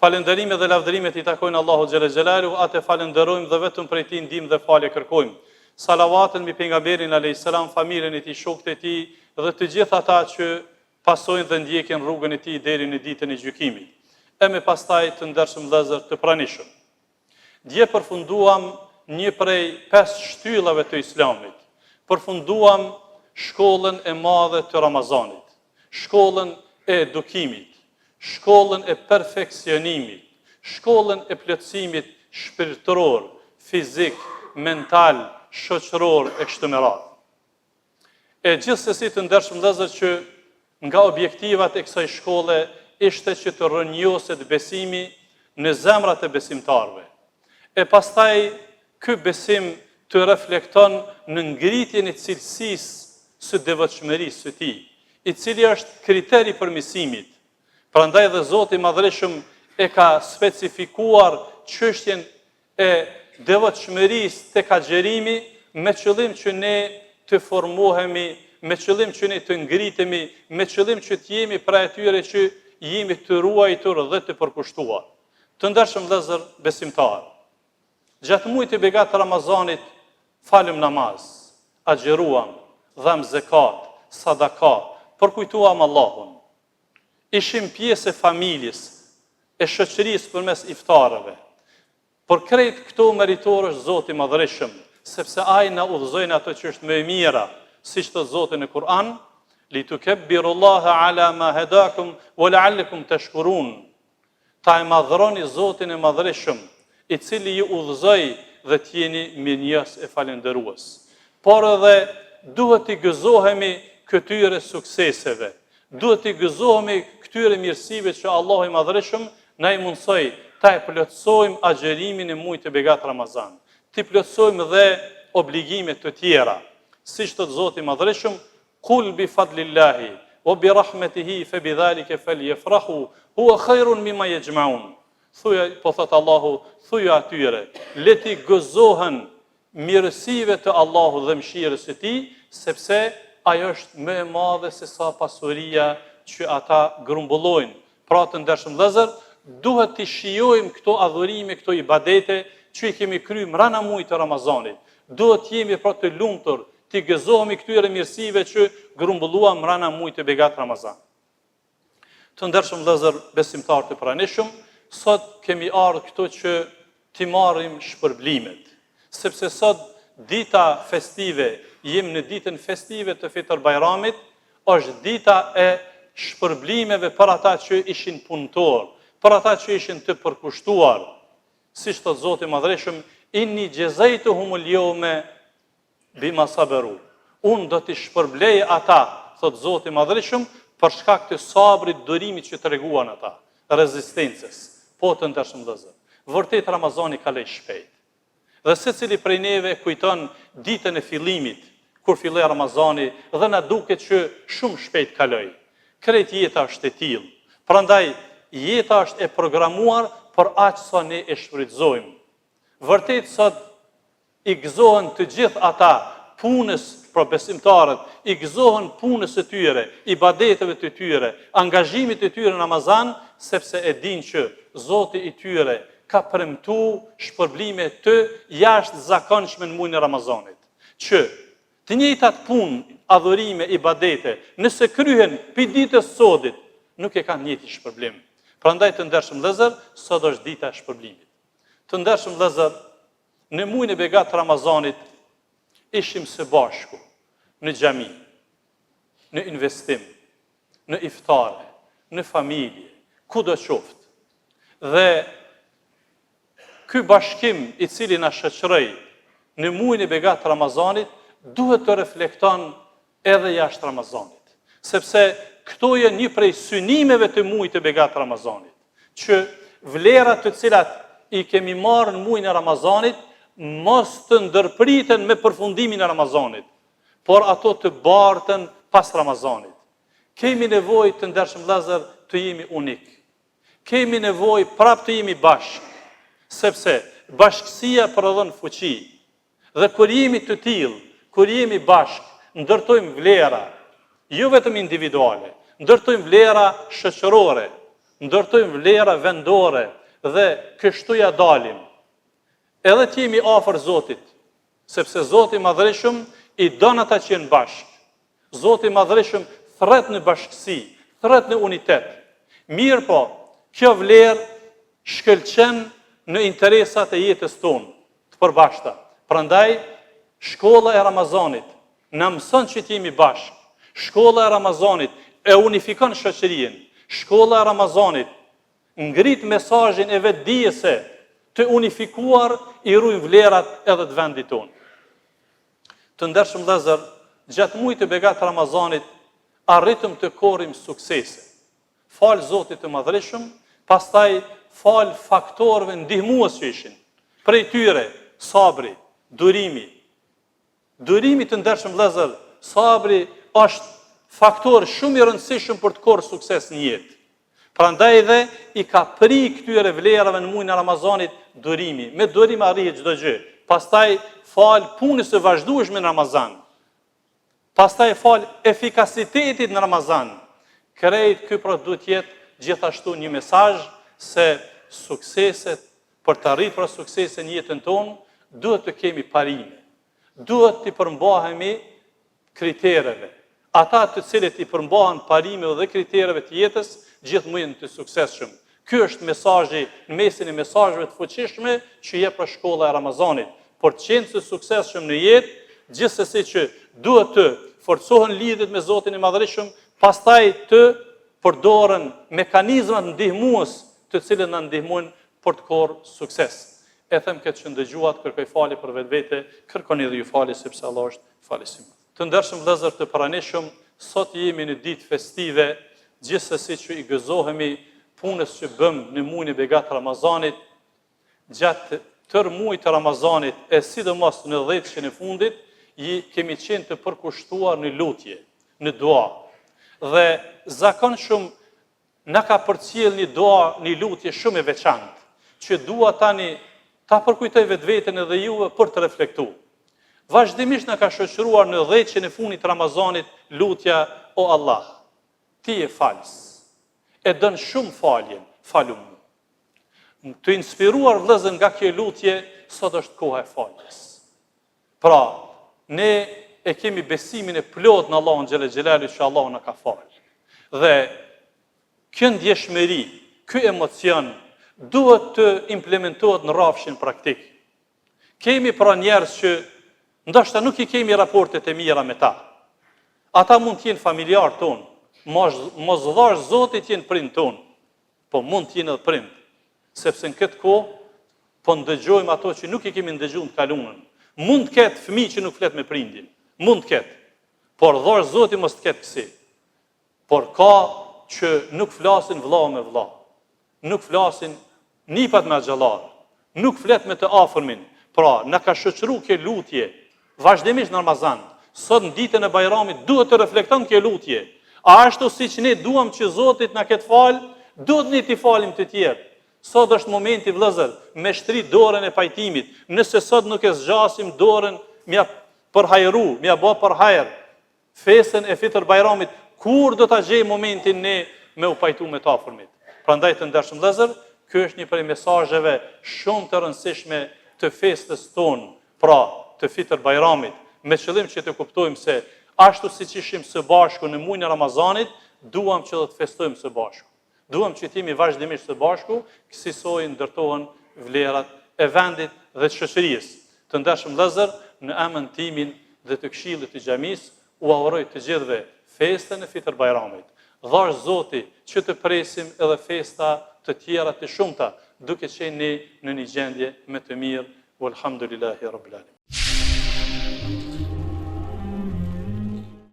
Falënderimet dhe lavdërimet i takojnë Allahut xhele xhelaluhu, atë e falënderojmë dhe vetëm prej tij ndihmë dhe falje kërkojmë. Salavatet mbi pejgamberin alayhis salam, familjen e tij, shokët e tij dhe të gjithë ata që pasojnë dhe ndjekin rrugën e tij deri në ditën e gjykimit. E më pastaj të ndershëm vëllezër të pranishëm. Dje përfunduam një prej pesë shtyllave të Islamit. Përfunduam shkollën e madhe të Ramazanit, shkollën e edukimit, shkollën e perfeksionimit, shkollën e plotësimit shpirtëror, fizik, mental, shoqëror e kështu me radhë. E gjithsesi të ndershëm vëllezër që nga objektivat e kësaj shkolle ishte që të rrënjoset besimi në zemrat e besimtarëve. E pastaj ky besim të reflekton në ngritjen e cilësisë së devotshmërisë së tij, i cili është kriter i përmirësimit. Prandaj dhe Zoti i Madhërishëm e ka specifikuar çështjen e devotshmërisë tek agjërimi me qëllim që ne të formohemi, me qëllim që ne të ngritemi, me qëllim që të jemi prej atyre që jemi të ruajtur dhe të përkushtuar. Të ndershëm vëllezër besimtarë, gjatë muajit të begatë të Ramazanit falëm namaz, agjëruam, dhamë zekat, sadaka, përkujtuam Allahun. Ishim pjesë e familjes, e shoqërisë përmes iftareve. Por krejt këto meritor është Zoti i Madhërishëm, sepse Ai na udhëzoi në ato që është më e mira, siç thotë Zoti në Kur'an, li tukabbirullaha ala ma hadakum wa la'allakum tashkurun. Ta e madhëroni Zotin e Madhërishëm, i cili ju udhëzoi dhe të jeni mirënjohës e falënderues. Por edhe duhet t'i gëzohemi këtyre sukseseve, duhet t'i gëzohemi këtyre mirësive që Allahu i Madhërishëm na i mundësoi ta e plotësojmë agjërimin e muajit të begatë Ramazan, t'i plotësojmë dhe obligime të tjera. Siç thotë Zoti i Madhërishëm, Kul bi fadlillahi wa bi rahmetihi fe bi dhalike fel jefrahu huwa khairun mimma jexhmaun. Thuaj, po thotë Allahu, thuju atyre, le t'i gëzohen mirësive të Allahut dhe mëshirës së Tij, sepse ajo është më e madhe se sa pasuria që ata grumbullojnë. Pra të ndershëm vëllezër, duhet t'i shijojmë këto adhurime, këto ibadete që i kemi kry mrena muajit të Ramazanit. Duhet të jemi pra të lumtur, t'i gëzohemi këtyre mirësive që grumbulluam mrena muajit të begatë Ramazan. Të ndershëm vëllezër besimtarë të pranishëm, sot kemi ardhur këtu që t'i marrim shpërblimet. Sepse sot dita festive, jemi në ditën festive të Fitër Bajramit, është dita e shpërblimeve për ata që ishin punëtorë, për ata që ishin të përkushtuar. Siç thotë Zoti i Madhërishëm, inni xhezejtuhumul jeume bima saberu. Unë do t'i shpërblej ata, thotë Zoti i Madhërishëm, për shkak të sabrit, durimit që treguan ata, rezistencës. Po të ndershëm vëllezër. Vërtet Ramazani kaloi shpejt. Dhe secili prej neve e kujton ditën e fillimit, kur filloi Ramazani dhe na duket që shumë shpejt kaloi. Krejt jeta është e tillë. Prandaj jeta është e programuar për aq sa ne e shfrytëzojmë. Vërtet sot i gëzohen të gjithë ata punës, pra besimtarët, i gëzohen punës së tyre, ibadeteve të tyre, angazhimit të tyre në Ramazan, sepse e dinë që Zoti i tyre ka premtu shpërblime të jashtëzakonshme në muajin e Ramazanit, që të njëjtat punë, adhurime, ibadete, nëse kryhen pi ditës sodit, nuk e kanë njëjtin shpërblim. Prandaj të ndershëm vëllezër, sot është dita e shpërblimit. Të ndershëm vëllezër, në muajin e begatë të Ramazanit ishim së bashku në xhami, në investim, në iftare, në familje, kudo qoftë. Dhe ky bashkim i cili na shoqëroi në muajin e begatë të Ramazanit duhet të reflekton edhe jashtë Ramazanit. Sepse këto janë një prej synimeve të muajit të begatë të Ramazanit, që vlerat të cilat i kemi marrë në muajin e Ramazanit mos të ndërpriten me përfundimin e Ramazanit, por ato të barten pas Ramazanit. Kemi nevojë të ndershëm vëllezër të jemi unik. Kemi nevojë prapë të jemi bashkë, sepse bashkësia prodhon fuqi. Dhe kur jemi të tillë, kur jemi bashkë, ndërtojmë vlera, jo vetëm individuale, ndërtojmë vlera shoqërore. ndërtojmë vlera vendore dhe kështu ia dalim. Edhe të jemi afër Zotit, sepse Zoti i Madhërishëm i don ata që janë bashkë. Zoti i Madhërishëm thërret në bashkësi, thërret në unitet. Mirëpo, kjo vlerë shkëlqen në interesat e jetës tonë të përbashkëta. Prandaj, shkolla e Ramazanit na mëson që të jemi bashkë. Shkolla e Ramazanit e unifikon shoqërinë. Shkolla e Ramazanit ngrit mesazhin e vetëdijes se të unifikuar i rujmë vlerat edhe të vendit tonë. Të ndershëm vëllezër, gjatë muajit të begatë të Ramazanit arritëm të korrim suksese. Falë Zotit të Madhërishëm, pastaj falë faktorëve ndihmues që ishin. Prej tyre, sabri, durimi. Durimi të ndershëm vëllezër, sabri është faktor shumë i rëndësishëm për të korrë sukses në jetë. Prandaj edhe i ka pri këtyre vlerave në muajin e Ramazanit durimi. Me durim arrihet çdo gjë. Pastaj falë punës së vazhdueshme në Ramazan. Pastaj falë efikasitetit në Ramazan. Krejt ky pra duhet të jetë gjithashtu një mesazh se sukseset për të arritur pra suksese në jetën tonë duhet të kemi parime. Duhet t'i përmbahemi kritereve. Ata të cilët i përmbahen parimeve dhe kritereve të jetës, gjithmonë janë të suksesshëm. Ky është mesazhi në mesin e mesazheve të fuqishme që jep pra shkolla e Ramazanit. Për të qenë të suksesshëm në jetë, gjithsesi që duhet të forcohen lidhjet me Zotin e Madhërishëm, pastaj të përdoren mekanizmat ndihmues të cilët na ndihmojnë për të korrë sukses. E them këtë që ndëgjuat, kërkoj falje për vetvete, kërkoni edhe ju falje sepse Allahu është falës i madh. Të ndershëm vëllezër të pranishëm, sot jemi në ditë festive, gjithsesi që i gëzohemi punës që bëmë në muajin e begatë të Ramazanit, gjatë tërë muajit të Ramazanit e sidomos në dhjetëshin e fundit, i kemi qenë të përkushtuar në lutje, në dua. Dhe zakonshëm Na ka përcjellë një dua, një lutje shumë e veçantë, që dua tani ta përkujtoj vetveten edhe juve për të reflektu. Vazhdimisht na ka shoqëruar në dhjetëshin e fundit të Ramazanit lutja o Allah, ti je falës. E don shumë faljen, falu mu. Të inspiruar vëllezër nga kjo lutje, sot është koha e faljes. Pra, ne e kemi besimin e plotë në Allahun xhele xhelaluhu që Allahu na ka falë. Dhe kjo ndjeshmëri, ky emocion duhet të implementohet në rrafshin praktik. Kemi pra njerëz që ndoshta nuk i kemi raportet e mira me ta. Ata mund të jenë familjarë tonë, mos mos dhashtë Zoti të jenë prind tonë, po mund të jenë edhe prind. Sepse në këtë kohë po ndëgjojmë ato që nuk i kemi ndëgju në të kalunën. Mund të ketë fëmijë që nuk flet me prindin. Mund të ketë. Por dhashtë Zoti mos të ketë kësi. Por ka që nuk flasin vëlla me vëlla. Nuk flasin nipat me axhallar. Nuk flet me të afërmin. Pra, na ka shoqëru kjo lutje vazhdimisht në Ramazan. Sot në ditën e Bajramit duhet të reflekton kjo lutje. A ashtu siç ne duam që Zoti t'na ketë falë, duhet ne t'i falim të tjerë. Sot është momenti vëllezër me shtri dorën e pajtimit. Nëse sot nuk e zgjasim dorën m'ia përhajru, m'ia bë për hajër, Festën e Fitër Bajramit, kur do ta gjejmë momentin ne me u pajtu me të afërmit? Prandaj të ndershëm vëllezër, ky është një prej mesazheve shumë të rëndësishme të festës tonë, pra të Fitër Bajramit, me qëllim që të kuptojmë se ashtu siç ishim së bashku në muajin e Ramazanit, duam që dhe të festojmë së bashku. Duam që të jemi vazhdimisht së bashku, kësisoj ndërtohen vlerat e vendit dhe të shoqërisë. Të ndershëm vëllezër, në emën timin dhe të Këshillit të Xhamisë, ua uroj të gjithëve festën e Fitër Bajramit. Dhashtë Zoti që të presim edhe festa të tjera të shumta, duke qenë ne në një gjendje më të mirë. Walhamdulillahi Rabbil Alamin.